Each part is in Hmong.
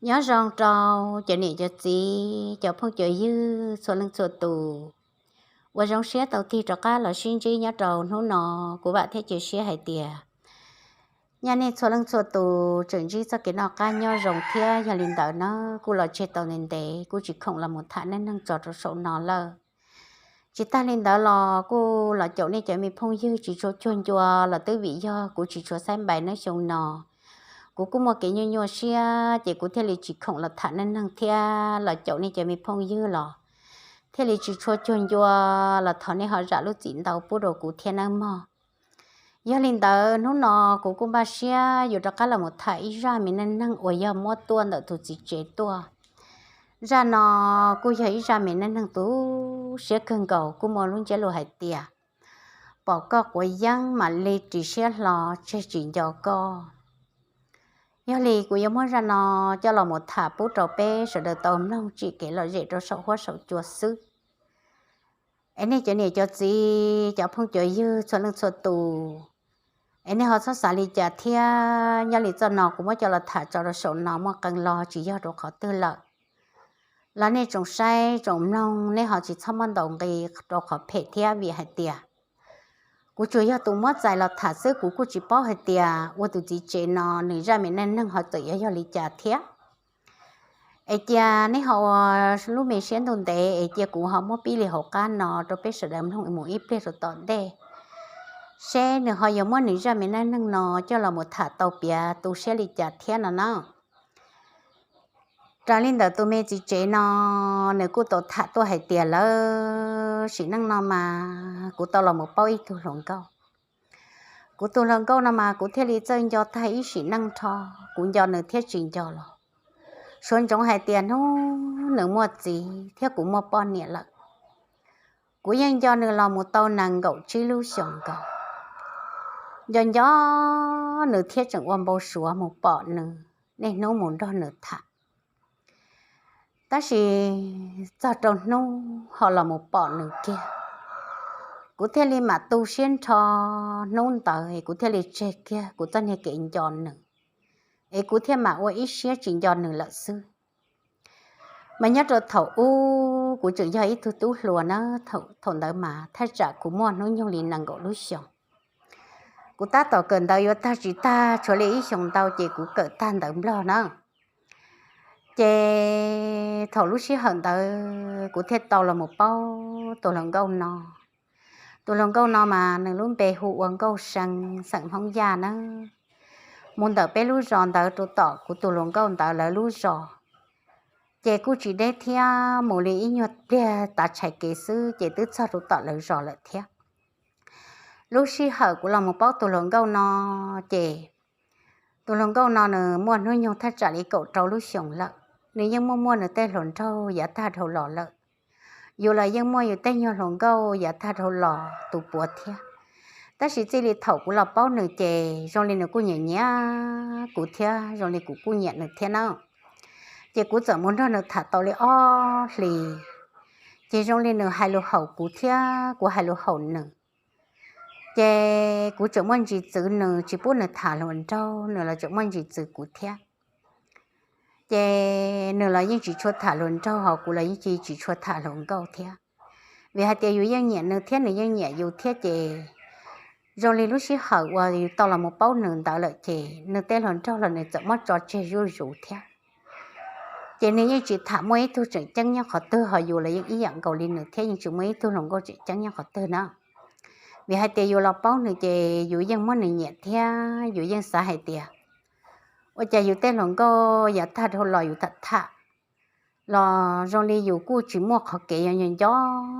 Nyob zoo rau cov niam cov txiv, cov phooj cov ywg txhua leej txhua tus uas zoo siab tau tig rov qab los sib ntsib nyob rau hnub no. Kuv vam thiab cia siab hais tias nyaj nej txhua leej txhua tus tseem ntsib txoj kev noj qab nyob zoo thiab. Yog li ntawd na, kuj los tseg tau ntev ntev kuj tsis khoom los mus tham neej neeg tso rau saum no lawm. Tsis tag li ntawd los kuj los caum nej cov me phooj ywg tsis tshua cuag ncua los twb vim yog kuv tsis tshua saib npais nawb. Xyoo no kuv kuj muaj kev nyuaj nyuaj siab ces kuv thiaj li tsis khoom los tham neej neeg thiab los caum nej cov me phooj ywg los thiaj li tsis tshua cuag ncua, los thov nej ho zam lub txim ntau pub rau kuv thiab nawb mog. Yog li ntawd hnub no kuv kuj npaj siab yuav rov qab los mus tham ib zaj me neej neeg uas yog muab tuaj ntawm tus txiv tsev tuaj. Zaj no kuj yog ib zaj me neej neeg tu siab kawg nkaus, kuj muaj lub ntsiab lus hais tias pom koj quav yeeb mam li ris siab hlo, tseg tsis nco koj. Yog li kuv yuav muab zaj no coj los mus tham pub rau peb sawv daws tau mloog tsim kev lom zem rau saum huab saum cua xwb. Es nej cov niam cov txiv, cov phooj cov ywg txhua leej txhua tus, es nej ho txhob xav li cas thiab. Nyob li txoj no kuv muab coj los tham tso rau saum no muaj qee lo tsis yog rau qhov twg lawm los nej tsoom saib tsoom mloog nej ho tsis txhob muab ntaus nqi rau qhov phem thiab, vim hais tias kuv tsuas yog tus muab txais los tham xwb, kuv kuj tsis paub hais tias ua tus txiv tsev no nws zaj me neej neeg ho txawm yuav yog li cas thiab. Es cia nej ho ua lub me siab ntuj ntev es cia kuv ho muab pib li hauv qab no rau peb sawv daws mloog mus ib pliag rau tom ntej, seb nws ho yuav muab nws zaj me neej neeg no coj los mus tham tau piav tu siab li cas thiab no na. Raws li ntawm tus me txiv tsev no, nws kuj tau tham tuaj hais tias lawv sim neej no mas kuv tau los mus paub ib tug hluas nkauj. Kuv tus hluas nkauj no mas kuv thiaj li txawj nco tag ib sim neej nrho. Kuv nco nws thiab tsis nco los suav ntsoov hais tias hnub nws muaj txiv thiab kuv muaj poj niam lawm, kuv yeej nco nws los mus tau nees nkaum tsib lub xyoos nkaus. Nco nco nws thiab tseem ua npau suav mus pom nws, niaj hnub mus nrog nws tham. Tab sis txog rau hnub ho los mus pom nws kiag, kuv thiaj li mam tu siab nrho. Hnub ntawd es kuv thiaj li tseg kiag kuv txoj niag kev nco nws, es kuv thiaj mam ua ib siab tsis nco nws lawm xwb. Mas nyob rau thaum ub kuv tseem yog ib tug tub hluas na, thaum ntawd mas thaj tsam kuv muaj hnub nyoog li nees nkaum lub xyoos. Kuv tab tom kawm ntawv yuav tag tsis tag, tshuav li ib xyoos ntau ces kuv kawm tag ntawv nplog na. Ces thaum lub sij hawm ntawd kuv thiaj tau los mus paub tus hluas nkauj no. Tus hluas nkauj no mas nws lub npe hu ua Nkauj See, xeem Hmoob Yaj na. Mus ntawm peb lub zos ntawd rau tom kuv tus hluas nkauj ntawd lawv lub zos ces kuj tsis deb thiab, mus li ib nyuag pliag tav tshais kev xwb ces twb txog rau tom lawv zos lawm thiab. Lub sij hawm kuv los mus paub tus hluas nkauj no ces tus hluas nkauj no nws muaj hnub nyoog thaj tsam li kaum rau lub xyoos lawm. Nws yeej muaj muaj nws tej hluas nraug yav tag dhau los lawm. Yus los yeej muaj yus tej nyuag hluas nkauj yav tag dhau los tus puav thiab. Tab sis txij li thaum kuv los paub nws ces zoo li nws kuj nyiam nyiam kuv thiab zoo li kuv kuj nyiam nws thiab na. Ces kuv txawm mus nrog nws tham tau li ob hlis, ces zoo li nws hais lus haum kuv thiab kuv hais lus haum nws. Ces kuv tseem muaj ntsis txwv nws tsis pub nws tham hluas nraug, nws los tseem muaj ntsis txwv kuv thiab. Ces nws los yeej tsis tshua tham hluas nraug, ho kuv los yeej tsis tshua tham hluas nkauj thiab. Vim hais tias yus yeej nyiam nws thiab nws yeej nyiam yus thiab ces zoo li lub sij hawm uas yus tau los mus paub nws ntawd lawm ces nws tej hluas nraug los nws txawm muab tso tseg zuj zus thiab. Ces nws yeej tsis tham muaj ib tug tseem ceeb nyob qhov twg, ho yus los yeej ib yam nkaus li nws thiab, yeej tsis muaj ib tug hluas nkauj tseem ceeb nyob qhov twg na. Vim hais tias yus los paub nws ces yus yeej muab nws nyiam thiab yus yeej xav hais tias ua cas yus tej hluas nkauj yav tag dhau los yus tham tham los zoo li yus kuj tsis muaj qhov kev yuav nco nco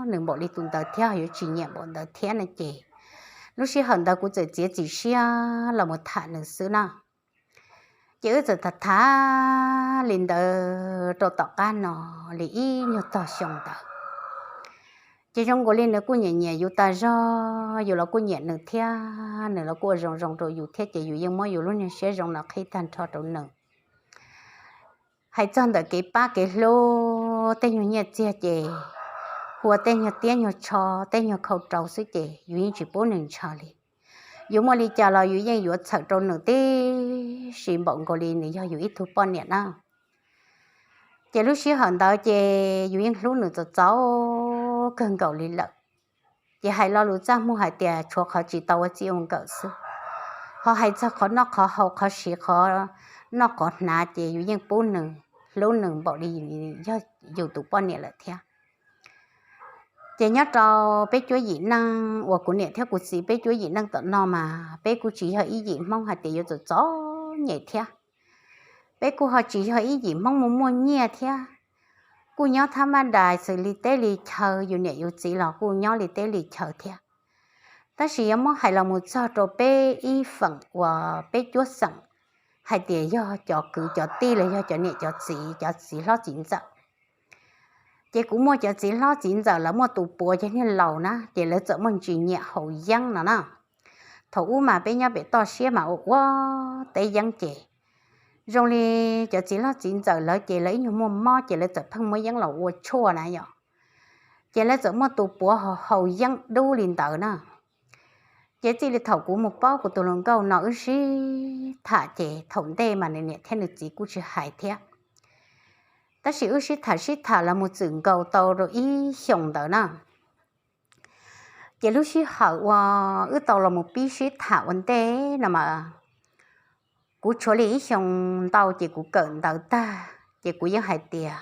nws npaum li tus ntawd thiab, ho yuav tsis nyiam npaum ntawd thiab no ces lub sij hawm ntawd kuv txawm txiav txim siab los mus tham nws xwb na. Ces wb txawm tham tham li ntawd rau tom qab no li ib nyuag tog xyoo ntawd. Ces zoo nkaus li nws kuj nyiam nyiam yus tas zog, yus los kuj nyiam nws thiab, nws los kuj ua zoo zoo rau yus thiab, ces yus yeej muab yus lub niag siab zoo no qhib tag nrho rau nws. Hais txog ntawm kev pab kev hlub tej nyuag nyiaj txiag ces hu ua tej nyuag tiab nyuag tsho, tej nyuag khau rau xwb ces yus yeej tsis pub nws ntshaw li. Yus muaj li cas los yus yeej yuav txhawm rau nws tib si npaum nkaus li nws yog yus ib tug poj niam na. Ces lub sij hawm ntawd ces yus yeej hlub nws txaus txaus kawg nkaus li lawm. Ces hais lo lus txaj muag hais tias tshuav qhov tsis tau ua txij ua nkawm xwb, ho hais txog qhov noj qhov haus qhov siv qhov noj qhov hnav ces yus yeej pub nws, hlub nws npaum li yog yus tus poj niam lawm thiab. Ces nyob rau peb cuab yim neej uas kuv niam thiab kuv txiv peb cuab yim neej tom no mas peb kuj tsis yog ib yim Hmoob hais tias yuav txom txom nyem thiab. Peb kuj ho tsis yog ib yim Hmoob muaj muaj nyiaj thiab. Kuj nyob thab mab dais xws li teb li chaw, yus niam yus txiv los kuj nyob li teb li chaw thiab. Tab sis yuav muab hais los mus txog rau peb ib feem uas peb cuab xeem hais tias yog cov kwv cov tij los yog cov niam cov txiv, cov txiv hlob txiv ntxawm. Ces kuv muaj cov txiv hlob txiv ntxawm lawv muaj tus puav cov niag laus na, ces lawv txawm muaj ntsis nyiam haus yeeb no na. Thaum ub mas peb nyob pem toj siab mas ua ua teb yeeb ces zoo li cov txiv hlob txiv ntxawm lawv ces lawv ib nyuag muaj mob ces lawv txawm pheej muab yeeb los ua tshuaj na yom. Ces lawv txawm muaj tus puav haus yeeb dub li ntawd na. Ces txij li thaum kuv mus paub kuv tus hluas nkauj no wb sib tham ces thaum ntej mas nws niam thiab nws txiv kuj tsis hais thiab. Tab sis wb sib tham sib tham los mus txwm nkaus tau rau ib xyoos ntawd na. Ces lub sij hawm uas wb tau los mus pib sib tham ua ntej no mas kuv tshuav li ib xyoo ntau ces kuv kawm ntawv tag ces kuv yeej hais tias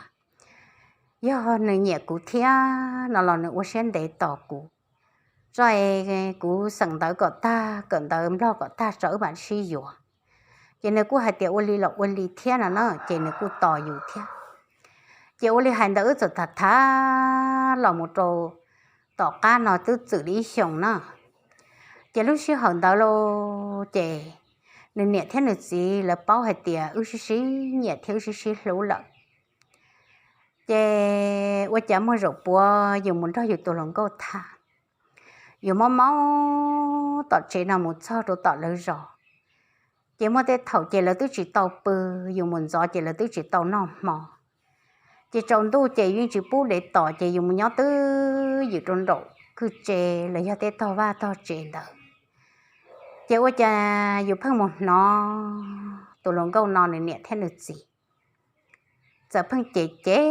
yog nws nyiam kuv thiab no los nws ua siab ntev tos kuv tso es kuv xeem ntawv kom tag, kawm ntawv Nplog kom tag tso wb mam sib yuav. Ces nws kuj hais tias ua li los ua li thiab no na, ces nws kuj tos yus thiab. Ces ua li hais ntawd wb txawm tham tham los mus rau tom qab no twb txwm li ib xyoos na. Ces lub sij hawm ntawd lauj ces nws niam thiab nws txiv lawv paub hais tias wb sib sib nyiam thiab wb sib sib hlub lawm. Ces ua cas muaj zaum puav yus mus nrog yus tus hluas nkauj tham, yus mob mob tom tsev no mus txog rau tom lawv zos. Ces muaj tej thaum ces lawv twb tsis tau pw, yus mus ntxov ces lawv twb tsis tau noj hmo. Ces tsaus ntuj ces yus yeej tsis pub dev tom ces yus mus nyob twb ywm rau nraum kwj tse los yog tej tog vaj tog tsev ntawd. Ces ua cas yus pheej mus hnov tus hluas nkauj no nws niam thiab nws txiv txawm pheej cem cem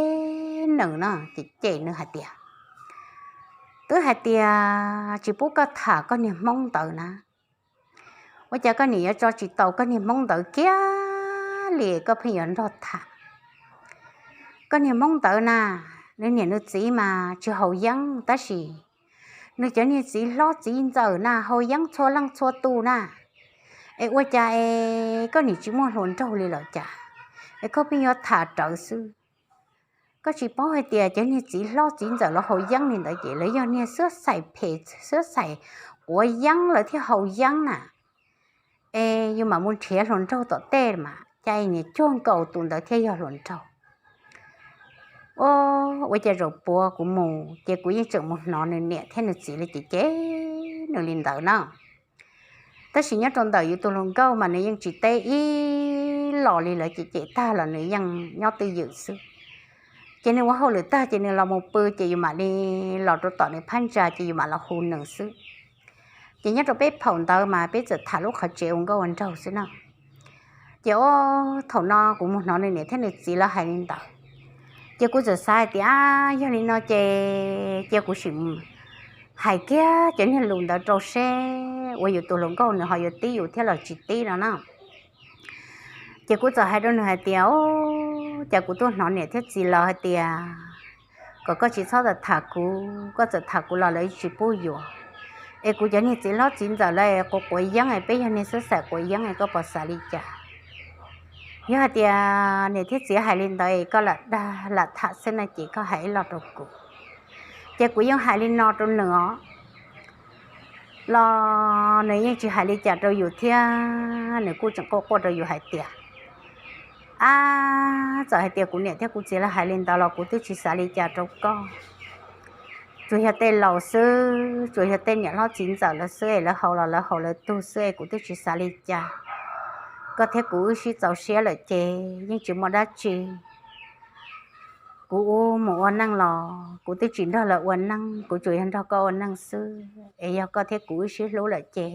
nws no, cem cem nws hais tias, twb hais tias tsis pub koj tham koj niag Hmoob ntawd na, ua cas koj niam yuav tso tsis tau koj niag Hmoob ntawd kiag li koj pheej yuav nrog tham. Koj niag Hmoob ntawd na, nws niam nws txiv mas tsis haus yeeb tab sis nws cov niag txiv hlob txiv ntxawm na haus yeeb txhua leej txhua tus na. Es ua cas es koj nim tsis muaj hluas nraug li los cas, es koj pheej yuav tham rawv xwb? Koj tsis paub hais tias cov niag txiv hlob txiv ntxawm lawv haus yeeb li ntawd ces lawv yog niag xwb xais phem xwb xais quav yeeb lawv thiaj haus yeeb na. Es yus mam mus nrhiav hluas nraug tom tej mas cas niag cuag nkaus tus ntawd thiaj yog hluas nraug. Ua cas zaum puav kuv mus ces kuv yeej tseem mus hnov nws niam thiab nws txiv lawv cem cem nws li ntawd na. Tab sis nyob rau ntawm yus tus hluas nkauj mas nws yeej tsis teb ib los li, lawv cem cem tag los nws yeej nyob twj ywm xwb. Ces nws ua hauj lwm tag ces nws los mus pw ces yus mam li los rau tom nws phab ntsa ces yus mam los hu nws xwb. Ces nyob rau peb phaum ntawd mas peb txawm tham lub qhov tsev ua nkauj ua nraug xwb na. Ces ua thaum no kuv mus hnov nws niam thiab nws txiv lawv hais li ntawd, ces kuv txawm xav hais tias yog li no ces cia kuv sim hais kiag cov niag lus ntawd rau seb ua yus tus hluas nkauj nws ho yuav tib yus thiab los tsis tib no na. Ces kuv txawm hais rau nws hais tias, o, cas kuv tuaj hnov niam thiab txiv lawv hais tias kom koj tsis txhob tham kuv, koj txawm tham kuv los lawv tsis pub yuav. Es kuv cov niag txiv hlob txiv ntxawm lawv quav quav yeeb es peb yog niag xwb xais quav yeeb es koj puas xav li cas? Yog hais tias niam thiab txiv hais li ntawd es koj lam dag lam tham xwb no ces koj hais ib los rau kuv. Ces kuv yeej hais li no rau nws os, los nws yeej tsis hais li cas rau yus thiab nws kuj tseem quaj quaj rau yus hais tias, ab, txawm hais tias kuv niam thiab kuv txiv lawv hais li ntawd los kuv twb tsis xav li cas rau koj. Tsuas yog tej laus xwb, tsuas yog tej niam hlob txiv ntxawm lawv xwb es lawv haus los lawv haus lawv tug xwb es kuv twb tsis xav li cas. Koj thiab kuv wb sib txaus siab lawm ces yeej tsis muaj dab tsi. Kuv ua mus ua neej los kuv twb tsis nrog lawv ua neej, kuv tsuas yog nrog koj ua neej xwb es yog koj thiab kuv wb sib hlub lawm ces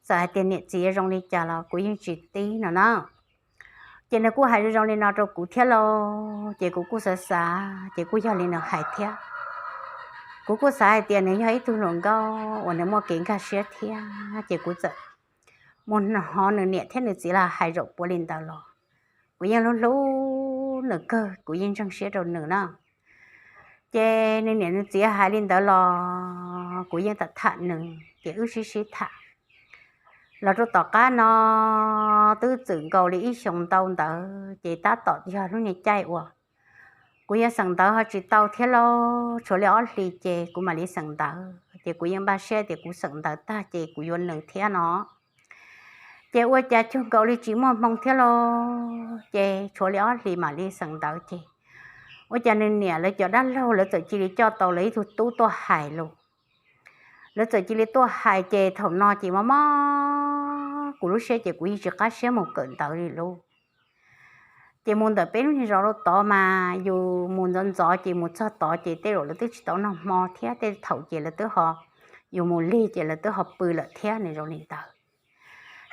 txawm hais tias niam txiv zoo li cas los kuv yeej tsis tib no na. Ces nws kuj hais zoo zoo li no rau kuv thiab lauj, ces kuv kuj xav xav ces kuj yog li nws hais thiab. Kuv kuj xav hais tias nws yog ib tug hluas nkauj uas nws muaj kev nkag siab thiab, ces kuv txawm mus hnov nws niam thiab nws txiv los hais zaum puav li ntawd los kuv yeej hlub hlub nws kawg, kuv yeej ntseeg siab rau nws na. Ces nws niam nws txiv hais li ntawd los kuv yeej tham tham nws ces wb sib sib tham. Los rau tom qab no twb txwm nkaus li ib xyoos ntau ntawd ces tab tom yog lub niag caij uas kuv yuav xeem ntawv ho tsis tau thiab lauj, tshuav li ob hlis ces kuv mam li xeem ntawv. Ces kuv yeej npaj siab tias kuv xeem ntawv tag ces kuv yuav nws thiab no. Ces ua cas cuag nkaus li tsis muaj hmoo thiab lauj, ces tshuav li ob hlis mam li xeem ntawv ces ua cas nws niam lawv cov dab laug lawv txawm cia li coj tau lawv ib tug tub tuaj hais lauj. Lawv txawm cia li tuaj hais ces thaum no ces mob mob kuv lub siab ces kuv yeej tsis qab siab mus kawm ntawv li lauj. Ces mus ntawm peb lub niag zos rau tod mas yus mus ntxov ntxov ces mus txog tod ces tej zaum lawv twb tsis tau noj hmo thiab tej thaum ces lawv twb ho, yus mus lig ces lawv twb ho pw lawm thiab nws zoo li ntawd.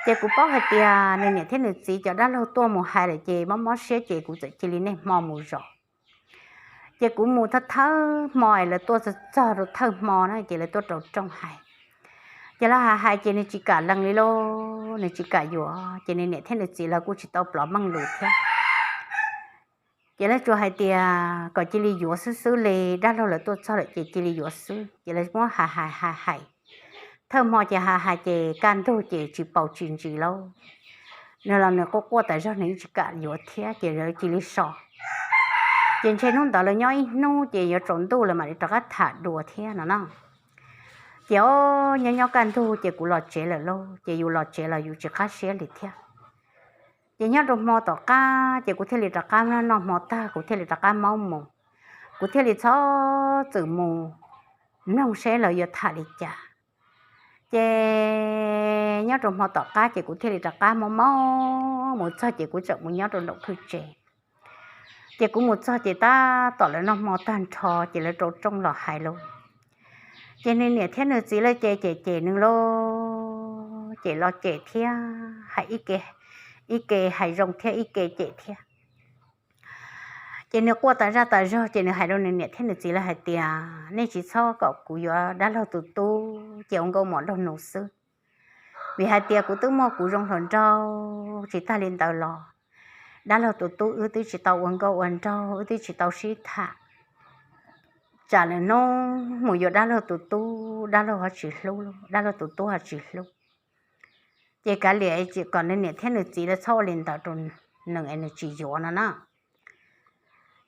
Ces kuv paub hais tias nws niam thiab nws txiv cov dab laug tuaj mus hais lawm ces mob mob siab ces kuv txawm cia li niaj hmo mus zov. Ces kuv mus thawj thawj hmo es lawv tuaj txog rau thawj hmo na ces lawv tuaj rau rooj hais. Ces lawv hais hais ces nws tsis kam lees li lauj, nws tsis kam yuav ces nws niam thiab nws txiv lawv kuj tsis tau plov meej lus thiab. Ces lawv tsuas hais tias kom cia li yuav xwb xwb li, dab laug lawv tuaj txog lawm ces cia li yuav xwb. Ces lawv muab hais hais hais hais, thawj hmo ces hais hais ces kaj ntug ces tsis paus tsis ntsis lauj. Nws los nws quaj quaj tas zog nws yeej tsis kam yuav thiab ces lawv cia li so. Ces ntshe hnub ntawd lawv nyob ib hnub ces yuav tsaus ntuj lawv mam li rov qab tham dua thiab no na. Ces o, nyob nyob kaj ntug ces kuv los tsev lawm lauj, ces yus los tsev los yus tsis qab siab li thiab. Ces nyob rau hmo tom qab ces kuv thiaj li rov qab noj hmo tag kuv thiaj li rov qab maub mus, kuv thiaj li txhob txwm mus mloog seb lawv yuav tham li cas. Ces nyob rau hmo tom qab ces kuv thiaj li rov qab maub maub mus txog ces kuv txawm mus nyob rau nraum khwj tsev. Ces kuv mus txog ces tab tom lawv noj hmo tag nrho ces lawv rau rooj los hais lauj. Ces nws niam thiab nws txiv lawv ces cem cem nws lauj, cem los cem thiab hais ib ke, ib ke hais zoo thiab ib ke cem thiab. Ces nws quaj tas zaj tas zog ces nws hais rau nws niam thiab nws txiv lawv hais tias nej tsis txhob kom kuv yuav dab laug tus tub ces ua nkauj mos nraug nus xwb. Vim hais tias kuv twb muaj kuv zoo hluas nraug, tsis tag li ntawd los dab laug tus tub wb twb tsis tau ua nkauj ua nraug, wb twb tsis tau sib tham. Tsam lwm hnub mus yuav dab laug tus tub, dab laug ho tsis hlub, dab laug tus tub ho tsis hlub. Ces kav liam kom nws niam thiab nws txiv lawv txhob ua li ntawd rau nws es nws tsis yuav no na.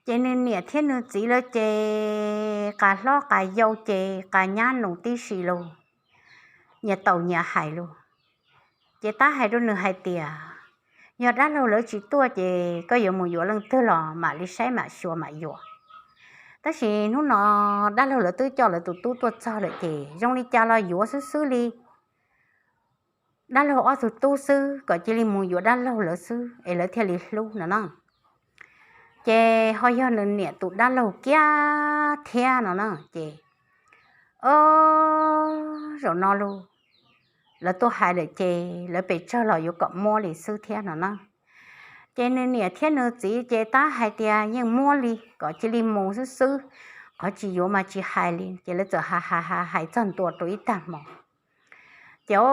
Ces nws niam thiab nws txiv lawv ces qas hlob qas yau ces qas nyab nus tib si lauj, nyias taus nyias hais lauj. Ces tab hais rau nws hais tias yog dab laug lawv tsis tuaj ces koj yuav mus yuav leej twg los mam li saib mam xyuas mam yuav. Tab sis hnub no dab laug lawv twb coj lawv tus tub tuaj txog lawm ces zoo li cas los yuav xwb xwb li. Dab laug ob tug tub xwb, kom cia li mus yuav dab laug lawv xwb es lawv thiaj li hlub no na. Ces ho yog nws niam tus dab laug kiag thiab no na ces, o, zaum no lauj, lawv tuaj hais lawm ces lawv pes tsawg los yuav kom muab li xwb thiab no na. Ces nws niam thiab nws txiv ces tab hais tias yeej muab li, kom cia li mus xwb xwb, qhov tsis yuav mas tsis hais li. Ces lawv txawm hais hais hais hais txog ntua rau ib tag hmo. Ces o,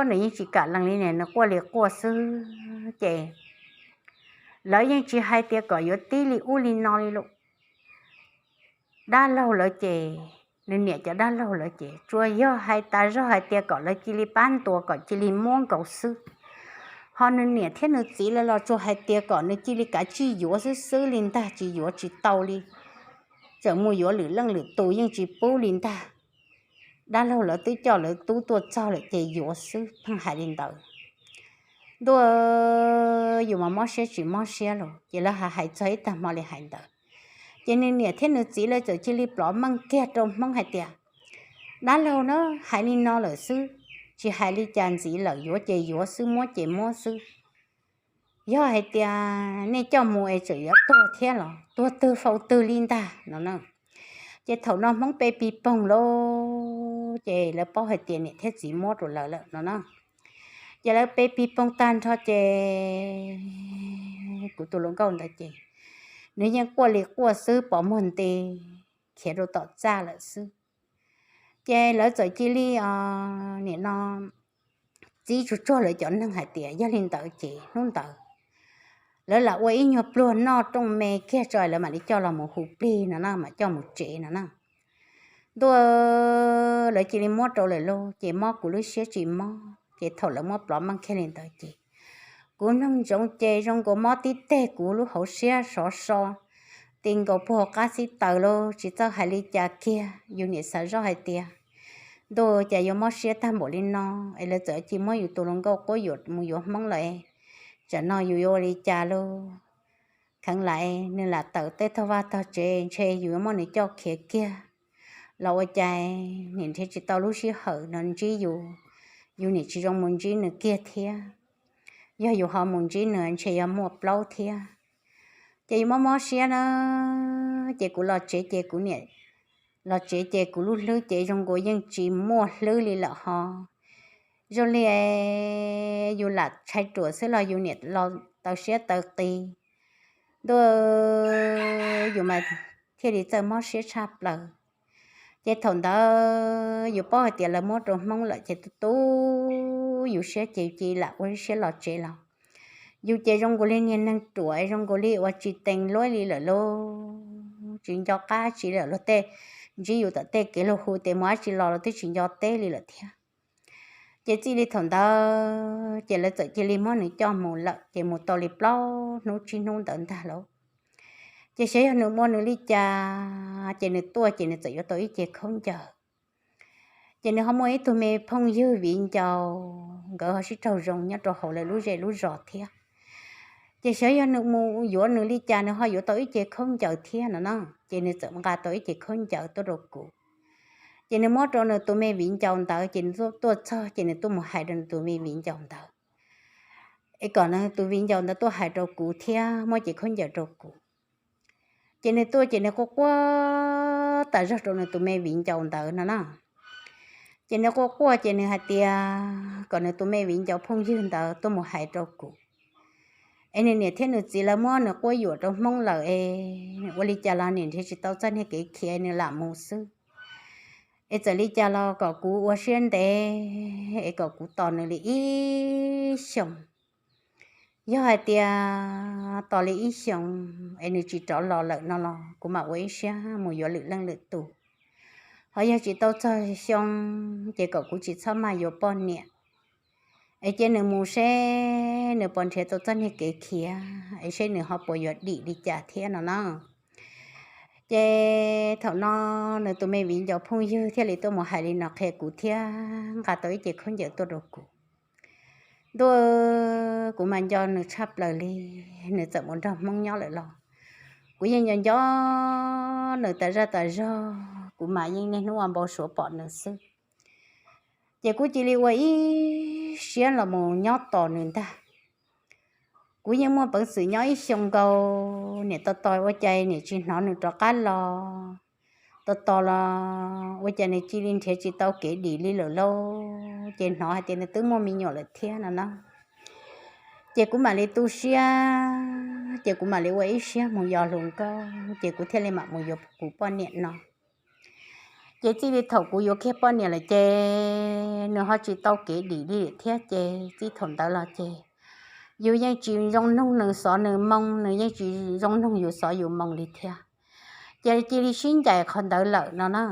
nws yeej tsis kam lees li ne, nws quaj li quaj xwb ces lawv yeej tsis hais tias kom yuav tib li ub li no li lauj. Dab laug lawv ces, nws niam cov dab laug lawv ces tsuas yog hais tas zog hais tias kom lawv cia li pab ntuas kom cia li muab nkaus xwb. Ho nws niam thiab nws txiv lawv los tsuas hais tias kom nws cia li kav tsij yuav xwb xwb li ntag, tsis yuav tsis tau li. Txawm mus yuav lwm leej lwm tus yeej tsis pub li ntag. Dab laug lawv twb coj lawv tub tuaj txog lawm ces yuav xwb, pheej hais li ntawd. Ntuj, yus mas mob siab tsis mob siab los ces lawv hais hais txog ib tag hmo li hais ntawd. Ces nws niam thiab nws txiv lawv txawm cia li plov meej kiag rau Hmoob hais tias, dab laug na, hais li no lawm xwb, tsis hais li cas ntxiv lawm, yuav ces yuav xwb, muab ces muab xwb. Yog hais tias nej coj mus es tseem yuav tuag thiab los tuag twg faus twg li ntag no na. Ces thaum no Hmoob pe pig poog lauj, ces lawv paub hais tias niam thiab txiv muab rau lawv lawm no na. Ces lawv pe pig poog tag nrho ces kuv tus hluas nkauj ntawd ces nws yeej quaj li quaj xwb, pos muag nti khiav rau tom txaj lawm xwb. Ces lawv txawm cia li, nim no txib tsuag tsuag lawv cov neeg hais tias yog li ntawd ces hnub ntawd lawv lam ua ib nyuag pluag noj rooj me kiag tso lawv mam li coj los mus hu plig no na, mam coj mus tsev no na. Ntuj, lawv cia li muab rau lawm lauj, ces mob kuv lub siab tsis mob, ces thaum lawv muab plov meej kiag li ntawd ces kuv mloog ntsoov ces zoo nkaus mob tib teg kuv lub hauv siab sov so, ti nkaus puag hauv qab xib taws lauj, tsis txawj hais li cas kiag. Yus niam xav zoj hais tias, ntuj, cas yuav mob siab tag npaum li no es lawv txawm cia muab yus tus hluas nkauj quab yuam mus yuav Hmoob lawm, tsam no yus yuav ua li cas lauj? Kheev lam nws lam tawm tej tog vaj tog tsev, ntshe yus yuav muab nws coj khiav kiag los ua cas nim nrhiav tsis tau lub sij hawm no ntsib yus, yus nim tsis zoo mus ntsib nws kiag thiab. Yog yus ho mus ntsib nws ntshe yog muaj plaub thiab. Ces yus mob mob siab na, ces kuv los tsev ces kuv niam, los tsev ces kuv lub hlwb ces zoo nkaus yeej tsis muaj hlwb li lawm ho. Zoo li yus lam tshai ruam xwb los yus niam los taw siab taw qis. Ntuj, yus mas thiaj li txawj mob siab tshaj plaws. Ces thaum ntawd yus paub hais tias lawv muab rau Hmoob lawm ces tu tu yus siab ces cia lam ua siab los tsev los. Yus ces zoo nkaus li niag neeg ruam, zoo nkaus li uas tsis tees luab li lawm lauj, tsis nco qab tsi lawm, luag tej ntsib yus tom tej kev luag hu tias mus dab tsi los los twb tsis nco teb li lawm thiab. Ces txij li thaum ntawd ces lawv txawm cia li muab nws coj mus lawm, ces mus tau li plaub hnub tsib hnub ntawd ntag lauj. Ces xyov yog nws muaj nws li cas, ces nws tuaj ces nws txawm yuav tau ib ce khaub ncaws. Ces nws ho muaj ib tug me phooj ywg viv ncaus, nkawd ho sib raug zoo nyob rau hauv lawv lub zej lub zos thiab. Ces xyov yog nws mus yuav nws li cas nws ho yuav tau ib ce khaub ncaws thiab no na. Ces nws txawm nqa tau ib ce khaub ncaws tuaj rau kuv. Ces nws muab rau nws tus me viv ncaus ntawd, ces nws tuaj txog ces nws tuaj mus hais rau nws tus me viv ncaus ntawd, es kom nws tus viv ncaus ntawd tuaj hais rau kuv thiab muab ce khaub ncaws rau kuv. Ces nws tuaj ces nws quaj quaj tas zog rau nws tus me viv ncaus ntawd no na. Ces nws quaj quaj ces nws hais tias kom nws tus me viv ncaus phooj ywg ntawd tuaj mus hais rau kuv, es nws niam thiab nws txiv lawv muab nws quab yuam rau Hmoob lawm es ua li cas los nws nrhiav tsis tau txoj niag kev khiav, nws lam mus xwb. Es txawm li cas los kom kuv ua siab ntev es kom kuv tos nws li ib xyoos. Yog hais tias tos li ib xyoos es nws tsis rov los lawm no los kuv mam ua ib siab mus yuav lwm leej lwm tus. Ho yog tsis tau txog xyoo ces kom kuv tsis txhob maj yuav poj niam, es cia nws mus seb nws puas nrhiav tau txoj niag kev khiav, es seb nws ho puas yuav dim li cas thiab no na. Ces thaum no nws tus me viv ncaus phooj ywg thiaj li tuaj mus hais li no qhia kuv thiab nqa tau ib ce khaub ncaws tuaj rau kuv. Ntuj, kuv mas nco nws tshaj plaws li, nws txawm mus nrog Hmoob nyob lawm los kuv yeej nco nco nws tas zaj tas zog, kuv mas yeej niaj hnub ua npau suav pom nws xwb. Ces kuv cia li ua ib siab los mus nyob tos nws ntag. Kuv yeej muaj peev xwm nyob ib xyoo nkaus, niam tos tos ua cas niam tsis hnov nws rov qab los, tos tos los ua cas nws cia li nrhiav tsis tau kev dim li lawm lauj, ces hnov hais tias nws twb muaj me nyuam lawm thiab no na. Ces kuv mam li tu siab, ces kuv mam li ua ib siab mus yos hluas nkauj, ces kuv thiaj li mam mus yuav kuv poj niam no. Ces txij li thaum kuv yuav kiag poj niam lawm ces nws ho tsis tau kev dim li thiab, ces txij thaum ntawd los ces yus yeej tsis zoo noog nws xov nws moo, nws yeej tsis zoo noog yus xov yus moo li thiab. Ces cia li sib ncaim qhov ntawd lawm no na.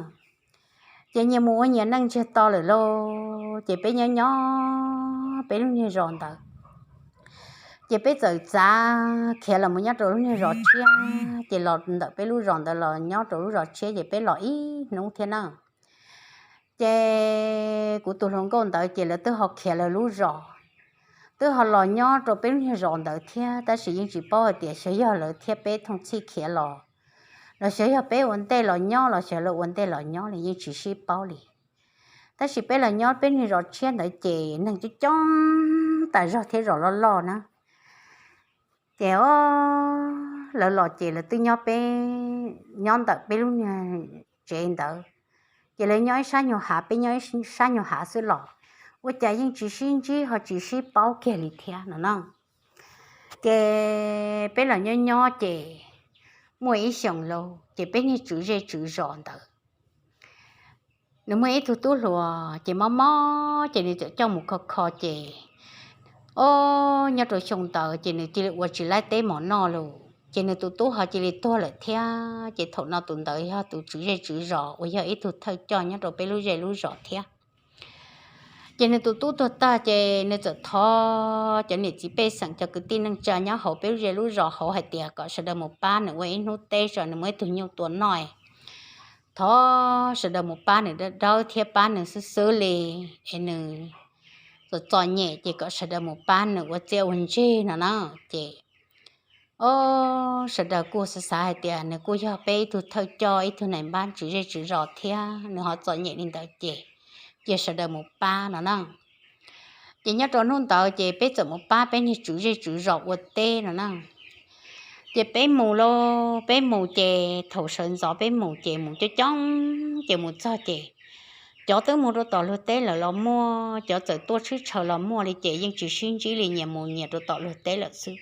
Ces nyias mus ua nyias neej ntsiag to lawm lauj, ces peb nyob nyob peb lub niag zos ntawd, ces peb txawm txav khiav los mus nyob rau lub niag zos tshiab, ces los ntawm peb lub zos ntawd los nyob rau lub zos tshiab ces peb los ib hnub thiab na. Ces kuv tus hluas nkauj ntawd ces lawv twb ho khiav lawv lub zos, twb ho los nyob rau peb lub niag zos ntawd thiab, tab sis yeej tsis paub hais tias xyov yog lawv thiab peb thooj txhij khiav los, los xyov yog peb ua ntej los nyob los xyov lawv ua ntej los nyob li yeej tsis sib paub li. Tab sis peb los nyob peb niag zos tshiab ntawd ces neeg coob coob tas zog thiab zos loj loj na. Ces o, lawv los ces lawv twb nyob peb, nyob ntawm peb lub niag tsev ntawd, ces lawv nyob ib sab nyuag hav peb nyob ib sab nyuag hav xwb los ua cas yeej tsis sib ntsib ho tsis sib paub kiag li thiab no na. Ces peb los nyob nyob ces muaj ib xyoos lauj, ces peb niag tswv zej tswv zos ntawd nws muaj ib tug tub hluas ces mob mob ces nws txawm coj mus kho kho ces, o, nyob rau xyoo ntawd ces nws cia li ua tsis laib teb mov noj lawm ces nws tus tub ho cia li tuag lawm thiab. Ces thaum no tus ntawd yog tus tswv zej tswv zos uas yog ib tug thawj coj nyob rau peb lub zej lub zos thiab. Ces nws tus tub tuag tag ces nws txawm thov cov niam txiv pej xeem, cov kwv tij neej tsa nyob hauv peb lub zej lub zos hauv hais tias kom sawv daws mus pab nws ua ib hnub teb tso nws muaj ib tug nyuj tua noj. Thov sawv daws mus pab nws dawb dawb thiab pab nws xwb xwb li, es nws txom txom nyem ces kom sawv daws mus pab nws ua txiaj ua ntsig no na. Ces, o, sawv daws kuj xav xav hais tias nws kuj yog peb ib tug thawj coj, ib tug nais npab tswv zej tswv zos thiab, nws ho txom nyem li ntawd ces cia sawv daws mus pab no na. Ces nyob rau hnub ntawd ces peb txawm mus pab peb niag tswv zej tswv zos ua teb no na. Ces peb mus lauj, peb mus ces thaum sawv ntxov peb mus ces mus coob coob ces mus txog ces cov twb mus rau tom luag teb lawm los muaj, cov txawm tuaj tshwj tshaw los muaj li ces yeej tsis sib ntsib li, nyias mus nyias rau tom luag teb lawm xwb.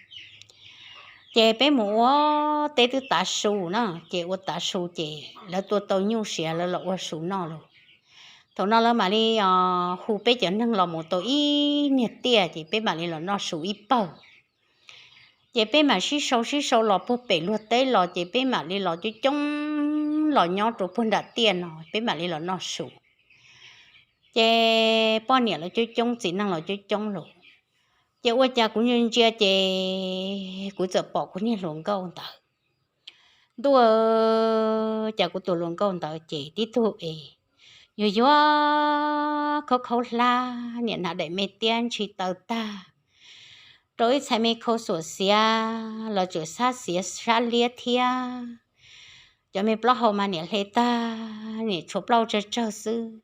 Ces peb mus ua teb twb tav su na, ces ua tav su ces lawv tua tau nyuj siav lawv los ua su noj lauj. Thaum no lawv mam li hu peb cov neeg los mus tau ib niag tiaj ces peb mam li los noj su ib pawg. Ces peb mam sib sau sib sau los puag pem luag teb los ces peb mam li los coob coob los nyob rau puag nram tiaj no peb mam li los noj su. Ces poj niam los coob coob, txiv neej los coob coob lauj. Ces ua cas kuv ntsia ntsia ces kuv txawm pom kuv niag hluas nkauj ntawd. Ntuj, cas kuv tus hluas nkauj ntawd ces tib tug es yuag yuag khaub khaub hlab, niam hnav daim me tiab ntshis taw tag, rau ib txhais me khau xuam xiav los tseem xab xiav sab liab thiab. Cov me plaub hau mas niam hle tag, niam tshuav plaub tsawg tsawg xwb.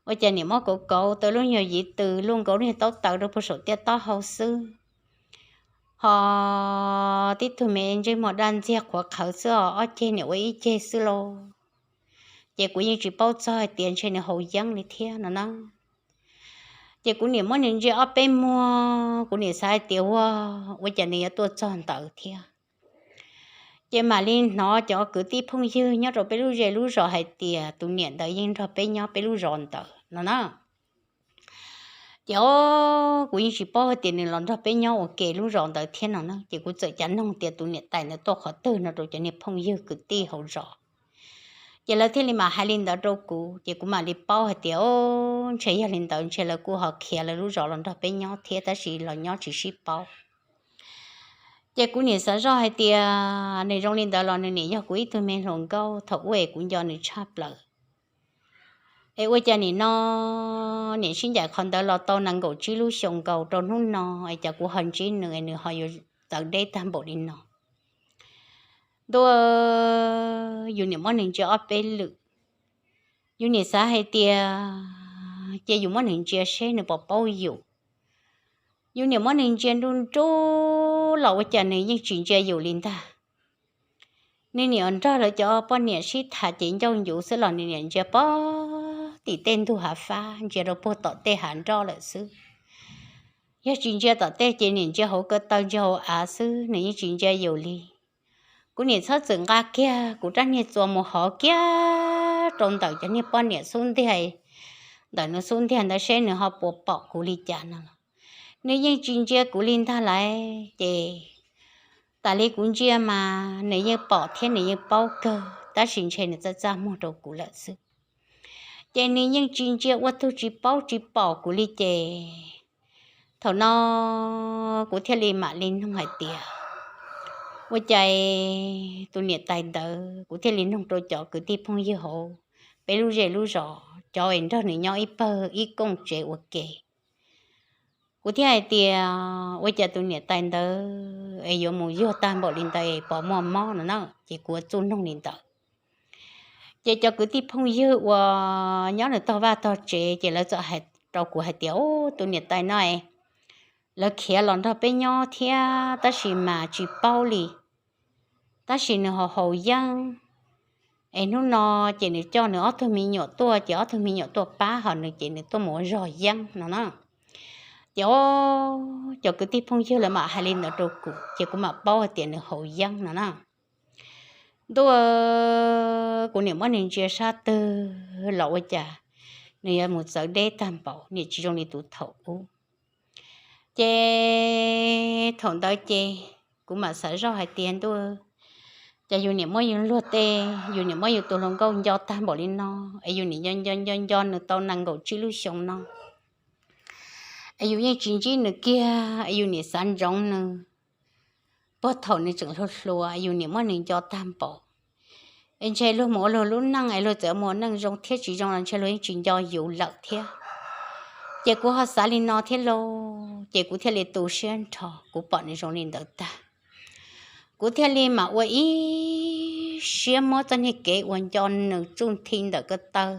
Ua cas niam muab kauv kauv tau lub nyuag yiv tws luj nkaus niag taub taws rau puag saum tiaj taub hau xwb. Ho tib tug me ntsej muag daj ntxiag qhuav qhawv xwb os, ob ceg niam ua ib ceg xwb lauj. Ces kuv yeej tsis paub txog hais tias ntshe nws haus yeeb li thiab no na. Ces kuv niam muab nws ntsia ob peb muag, kuv niam xav hais tias ua, ua cas nws yuav tuaj txog ntawd thiab. Ces mam li hnov cov kwv tij phooj ywg nyob rau peb lub zej lub zos hais tias tus niam ntawd yeej nrog peb nyob peb lub zos ntawd no na. Ces o, kuv yeej tsis paub hais tias nws los nrog peb nyob ua ke lub zos ntawd thiab no na. Ces kuv txawm cav noog tias tus niam tais ntawd tuaj qhov twg no rau cov niag phooj ywg kwv tij hauv zos. Ces lawv thiaj li mam hais li ntawd rau kuv, ces kuv mam li paub hais tias o, ntshe yog li ntawd ntshe lawv kuj ho khiav lawv lub zos los nrog peb nyob thiab tab sis los nyob tsis sib paub. Ces kuv niam xav zoj hais tias nws zoo li ntawd los nws niam yog kuv ib tug me hluas nkauj thaum ub es kuv nco nws tshaj plaws. Es ua cas nim no niam sib ncaim qhov ntawd los tau nees nkaum tsib lub xyoo nkaus rau hnub no es cas kuv ho ntsib nws es nws ho yuav txawv deb tag npaum li no. Ntuj, yus niam muab nws ntsia ob peb lwm, yus niam xav hais tias cia yus muab nws ntsia seb nws puas paub yus. Yus niam muab nws ntsia nruj nruj los ua cas nws yeej tsis ntsia yus li ntag. Nws niam nrog lawv cov poj niam sib tham ces ncauj ncuv xwb los nws niam ntsia pog tim tej ntug hav fab, ntsia rau puag tom tej hav nroj lawm xwb. Yog tsis ntsia tom tej ces niam ntsia hauv ko taw ntsia hauv av xwb, nws yeej tsis ntsia yus li. Kuv niam txhob txwm nqa kiag kuv rab niag txuas mus hov kiag rau ntawm cov niag poj niam xub ntiag, ntawm nws xub ntiag ntawd seb nws ho puas pom kuv li cas no los nws yeej tsis ntsia kuv li ntag lauj. Ces tas li kuv ntsia mas nws yeej pom thiab nws yeej paub kawg tab sis ntshe nws txaj txaj muag rau kuv lawm xwb. Ces nws yeej tsis ntsia, ua tug tsis paub tsis pom kuv li ces thaum no kuv thiaj li mam li noog hais tias ua cas tus niam tais ntawd, kuv thiaj li noog rau cov kwv tij phooj ywg hauv peb lub zej lub zos cov es nrog nws nyob ib pawg ib kooj tsev ua ke. Kuv thiaj hais tias ua cas tus niam tais ntawd es yuav mus yuag tag npaum li ntawd es puas muaj mob no na, ces kuv txuj noog li ntawd. Ces cov kwv tij phooj ywg uas nyob nws tog vaj tog tsev ces lawv txawm hais rau kuv hais tias o, tus niam tais no es lawv khiav los nrog peb nyob thiab tab sis mas tsis paub li, tab sis nws haus haus yeeb es hnub no ces nws coj nws ob tug me nyuam tuaj ces ob tug me nyuam tuaj pab ho nws ces nws tuaj mus ua zog yeeb no na. Ces cov kwv tij phooj ywg lawv mam hais li ntawd rau kuv ces kuv mam paub hais tias nws haus yeeb no na. Ntuj, kuv niam muab nws ntsia sab twg los ua cas nws yuav mus txawv deb tag npaum, niam tsis zoo li tus thaum ub. Ces thaum ntawd ces kuv mam xav zoj hais tias ntuj, ces yus niam muab yus luag tej, yus niam muab yus tus hluas nkauj nco tag npaum li no, es yus niam nco nco nco nco nws tau nees nkaum tsib lub xyoo no, es yus yeej tsis ntsib nws kiag, es yus niam xav ntsoov nws puag thaum nws tseem hluas hluas, yus niam muab nws nco tag npaum. Es ntshe luag mus ua luag lub neej es luag txawm mus ua neej zoo thiab tsis zoo los ntshe luag yeej tsis nco yus lawm thiab. Ces kuv ho xav li no thiab lauj, ces kuv thiaj li tu siab nrho, kuv pom nws zoo li ntawd tag, kuv thiaj li mam ua ib siab muab txoj niag kev uas nco nws tsuj nthi ntawm ko taw.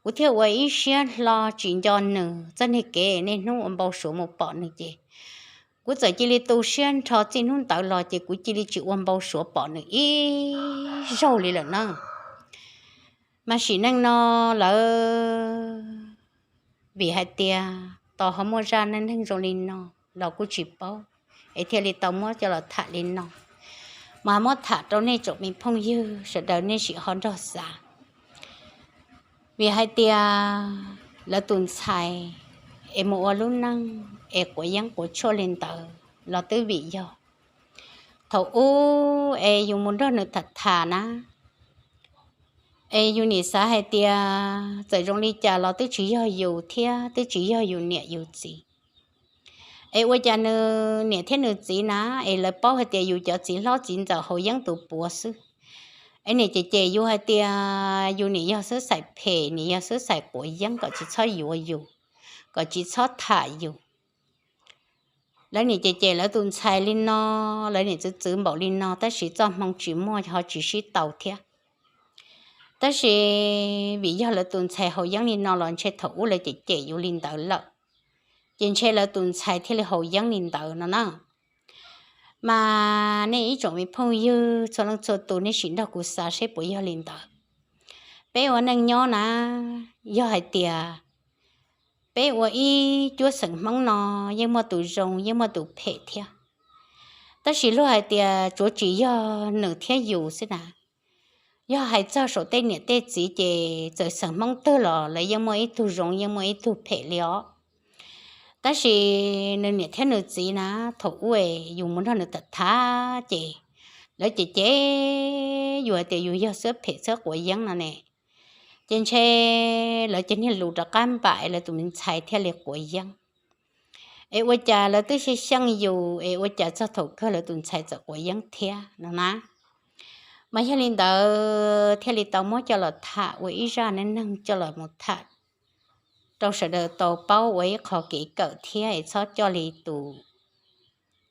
Kuv thiaj ua ib siab hlo tsis nco nws, txoj niag kev niaj hnub ua npau suav mus pom nws ces kuv txawm cia li tu siab nrho txij hnub ntawd los ces kuv cia li tsis ua npau suav pom nws ib zaug li lawm na. Mas sim neej no lawm, vim hais tias tos ho muaj zaj neej neeg zoo li no los kuj tsis paub, es thiaj li tau muab coj los tham li no, mas muab tham rau nej tsoom me phooj ywg sawv daws nej sim ho nrog xav. Vim hais tias lawv tus ntxhais es mus ua lub neej es quav yeeb quav tshuaj li ntawd los twb vim yog thaum ub es yus mus nrog nws tham tham na, es yus nim xav hais tias txawm zoo li cas los twb tsis yog yus thiab twb tsis yog yus niam yus txiv. Es ua cas nws niam thiab nws txiv na, es lawv paub hais tias yus cov txiv hlob txiv ntxawm haus yeeb tus puav xwb. Es nim cem cem yus hais tias yus nim yog xwb xais phem, nim yog xwb xais quav yeeb kom tsis txhob yuav yus, kom tsis txhob tham yus. Lawv nim cem cem lawv tus ntxhais li no, lawv nim txwv txwv npaum li no, tab sis txoj hmoo tsis muaj ho tsis sib tau thiab. Tab sis vim yog lawv tus ntxhais haus yeeb li no los ntshe thaum ub lawv cem cem yus li ntawd lawm, ces ntshe lawv tus ntxhais thiaj li haus yeeb li ntawd no na. Mas nej ib tsoom me phooj ywg txhua leej txhua tus nej sim nrog kuv xav seb puas yog li ntawd. Peb ua neej nyob na, yog hais tias peb ua ib cuab xeem Hmoob no yeej muaj tus zoo yeej muaj tus phem thiab. Tab sis luag hais tias tsuav tsis yog nws thiab yus xwb na, yog hais txog saum tej niam tej txiv ces txawm xeem Hmoob twg los lawv yeej muaj ib tug zoo yeej muaj ib tug phem li os. Tab sis nws niam thiab nws txiv na, thaum ub yus mus nrog nws tham tham ces lawv cem cem yus hais tias yus yog xwb phem xwb quav yeeb no ne, ces ntshe lawv cov niag lus rov qab npam es lawv tus me ntxhais thiaj li quav yeeb. Es ua cas lawv twb xyeej xyeej yus es ua cas txog thaum kawg lawv tus ntxhais txawm quav yeeb thiab no na. Mas yog li ntawd thiaj li tau muab coj los tham ua ib zaj neej neeg coj los mus tham rau sawv daws tau paub ua ib qho kev kawm thiab es txhob coj li tus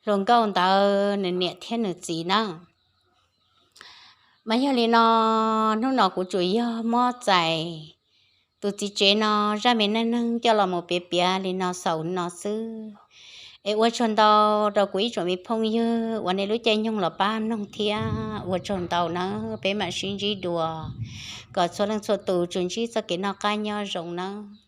hluas nkauj ntawd nws niam thiab nws txiv na. Mas yog li no, hnub no kuv tsuas yog muab txais tus txiv tsev no zaj me neej neeg coj los mus piav piav li no xaus no xwb. Es ua tsaug ntau rau kuv ib tsoom me phooj ywg uas nej lub caij nyoog los pab mloog thiab ua tsaug ntau nawb. Peb mam sib ntsib dua kom txhua leej txhua tus tsuas ntsib txoj kev noj qab nyob zoo nawb.